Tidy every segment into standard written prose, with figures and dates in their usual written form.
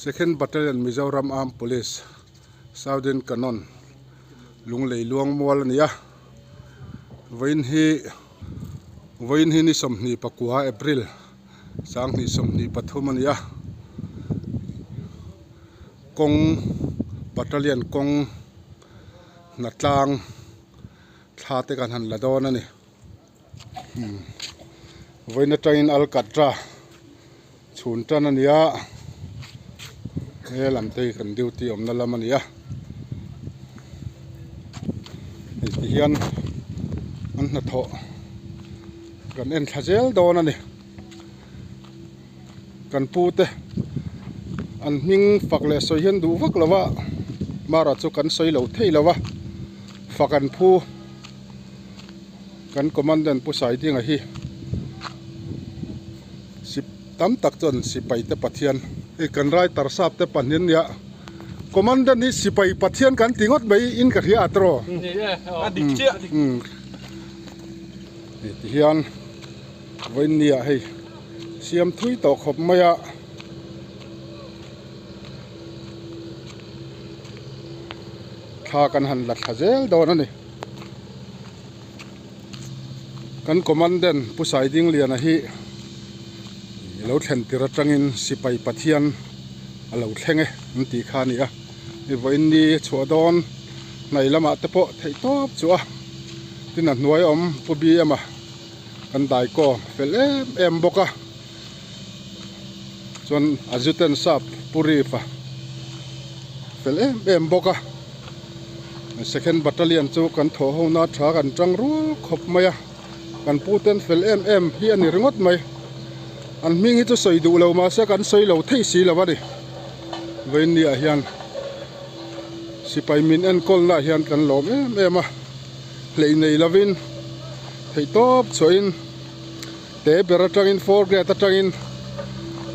Second Battalion Mizoram Armed Police Southern Cannon Lunglei Luangmual a ni a, vawiin hi vawiin hi ni sawmhnih pakua April sanghnih sawmhnih pathum a ni a, kawng Battalion kawng hnatlang thla te kan han la dawn a ni. Vawiin atangin Alcatra chhun tan a ni a, he lam te hi kan duty awmna lam a ni a, hei ti hian an hnathawh kan en thla zel dawn a ni, kan pu te an hming fak leh sawi hian duh vak lo va, mara chu kan sawi lo thei lo va, fak an phu. Kan commandant Pu Saidinga hi sip tam tak chuan sipai te Pathian hei kan rai tarsap te pahnih an nia commandant hi sipai Pathian kan ti ngawt mai in ka hria a tiraw a dik chiah hei ti hian vawiin ni ah hei siam thui tawh khawp mai a thla kan han la thla zel dawn a ni. Kan commandant Pu Saidingliana hi lo thlen tir atangin sipai Pathian a lo thleng e an tih kha a ni a, hei vawiin ni chhuah dawn hnai lamah te pawh theih tawp chu a tin a hnuai awm Pu BM a kan daikaw fel em em bawk a chuan a zuten sap Pu Rifa fel em em bawk a. Second Battalion chu kan thawh ho na tha kan tang rual khawp mai a, kan pu ten fel em em hi a ni ringawt mai. An hming hi chu sawi duh lo mahse kan sawi lo thei si lo a ni. Vawiin ah hian sipai min enkawl na ah hian kan lawm em em a, hleih nei lovin theih tawp chhuahin te ber atangin four grade atangin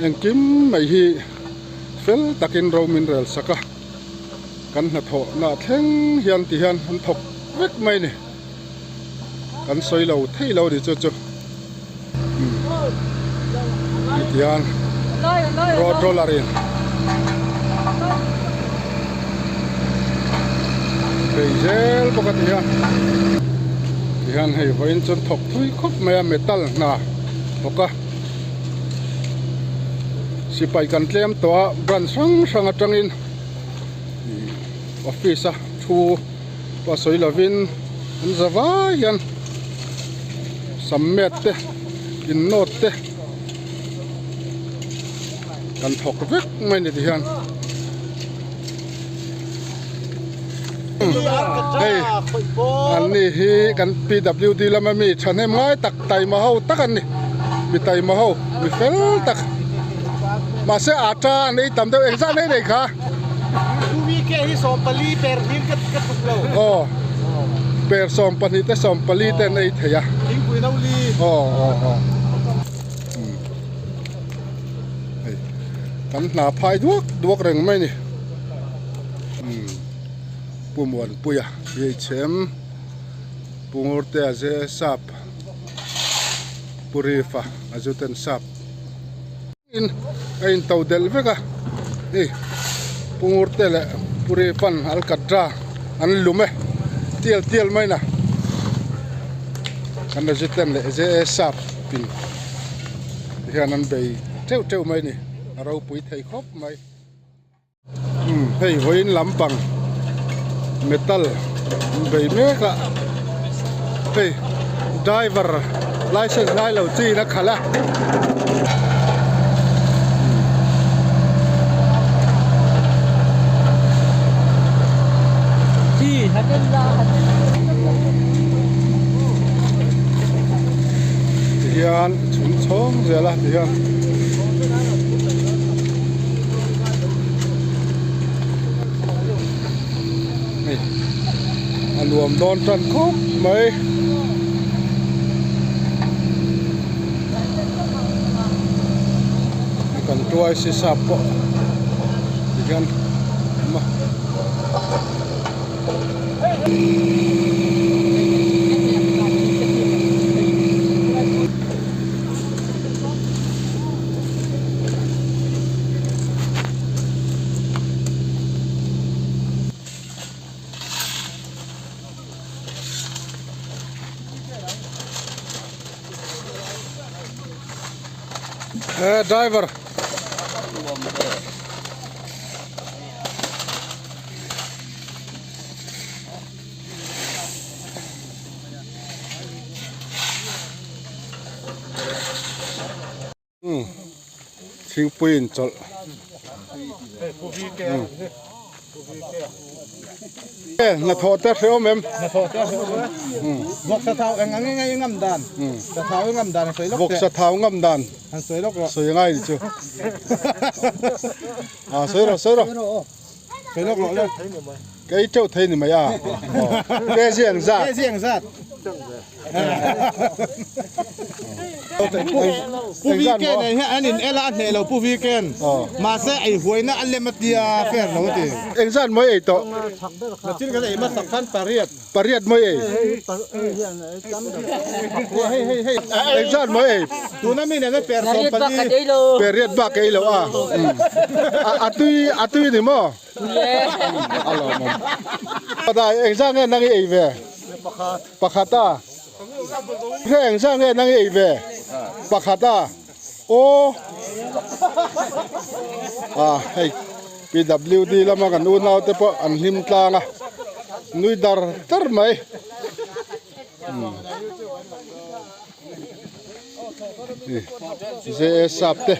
engkim mai hi fel takin ro min rel sak a. Kan hnathawh nah thleng hian ti hian an thawk vek mai ni. Kan sawi lo thei lo ni chu chu. Hei ti hian road roller in bei zel bawk a ti hian. Ti hian hei vawiin chuan thawk thui khawp mai a metal hna thawk a. Sipai kan tlem tawh a branch hrang hrang atangin office a thu pawh sawi lovin an za vai hian sam met te in note te kan thawk vek mai ni ti hian hei an ni hi kan PWD lama mi thahnem ngai tak taima ho tak an ni mi taima ho mi fel tak mahse ata an ei tam deuh engzah nei nei kha hi sawmpali per hlir ka ka tuk lo aw per sawmpahnih te sawmpali te an ei thei a thingpui no li aw aw aw hei kan hna phai duak duak reng mai ni Pu Muanpuia BHM Pu Ngurtea J Sap Pu Rifa a Zuten Sap in a in to delh vek a hei Pu Ngurte leh Pu Rifan alkatra an lum e tial tial mai na kan Zuten leh J Sap in hian an bei teuh teuh mai a ni a ropui thei khawp mai. Hei vawiin lampang metal an bei mek a hei driver license ngai lo chi in a khalh a. Tihian chhun chhawng zel a tihian. Hei a nuam dawn tan khawp mai. Kan tuai si sap pawh tihian awm a. Eh driver. Thingpui in chawlh. Hnathawh te hreh awm em? Hnathawh te hreh awm em? Vawksa thau eng ang nge i ngam dan? Sa thau i ngam dan a sawi lawk teh. Vawksa thau ngam dan. Han sawi lawk rawh. Sawi ngai ni chu. A sawi rawh sawi rawh. Sawi lawk rawh le. Ka ei teuh thei ni mai a. Kg ang zat. Kg ang zat. Pu Weekend ah hian an in el a, a hneh lo Pu Weekend. Mahse ei huaina a lem a tia fair lo a ti. Engzat mawi ei tawh? Nachin kan ei hmasak khan pariat. Pariat mawi ei. Engzat mawi ei? Tuna mi nena per 14. Pariat bak ei lo a. A tui a tui ni maw? A lawmawm. Engzat nge nang i ei ve? Pakhat a. Hre engzah nge nang i ei ve? Pakhat a. Aw. Ah hei PWD lama kan unau te pawh an hlim tlang a. Nui dar dar mai. JA sap te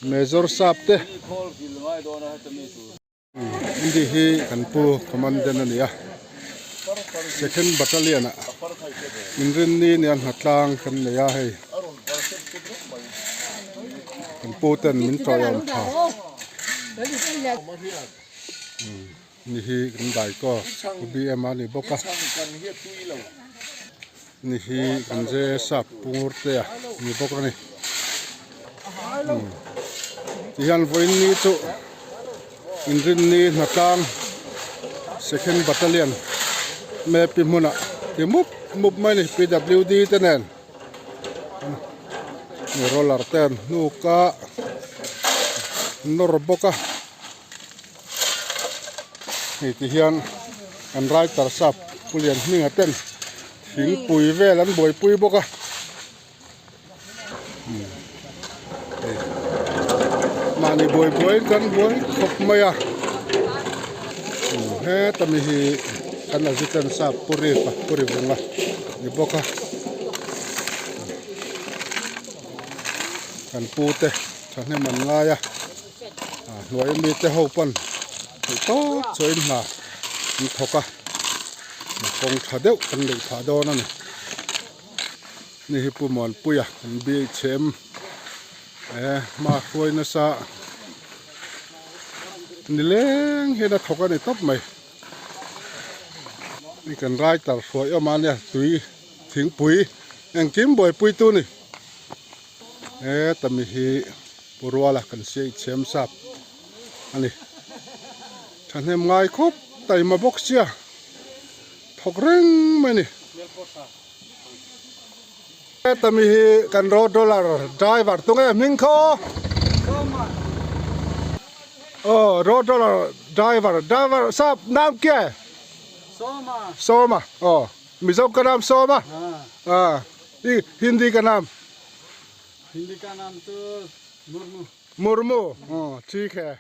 Major sap te. Indi hi kan pu commandant a ni a second battalion ah inrinni nia hnatlang kan nei a hei kan pu ten min tawiawm tha ni hi kan dai kaw pu BM a ni bawk a ni hi kan je sap pungur te a ni bawk a ni tihian vawiin ni chu inrinni hnatlang second battalion map hmunah ti mup mup mai a ni PWD te nen roller te an hnuk a nawr bawk a. Hei ti hian an writer sap Pu Lianhminga ten thingpui vel an buaipui bawk a hei mahni buai buai in kan buai khawp mai a heta mi hi kan assistant sap Pu Ripa Pu Rivunga ni bawk a kan pu te thahnem an ngai a. Hnuai mite ho pawn theih tawp chuain hna an thawk a kawng tha deuh kan neih phah dawn a ni ni hi Pu Muanpuia kan BHM eh hma hruai nasa nileng hian a thawk a ni tawp mai ni kan writer hruai awm a nia tui thingpui engkim buaipui tu ni. Heta mi hi Pu Ruala kan siai chhem sap a ni. Thahnem ngai khawp taima bawk sia thawk reng mai a ni. Heta mi hi kan road roller driver tunge hming khaw aw road roller driver driver sap nam kia Soma Soma aw Mizo ka nam Soma ah. I Hindi ka naam? Hindi ka naam chu Murmu. Murmu, aw thik he.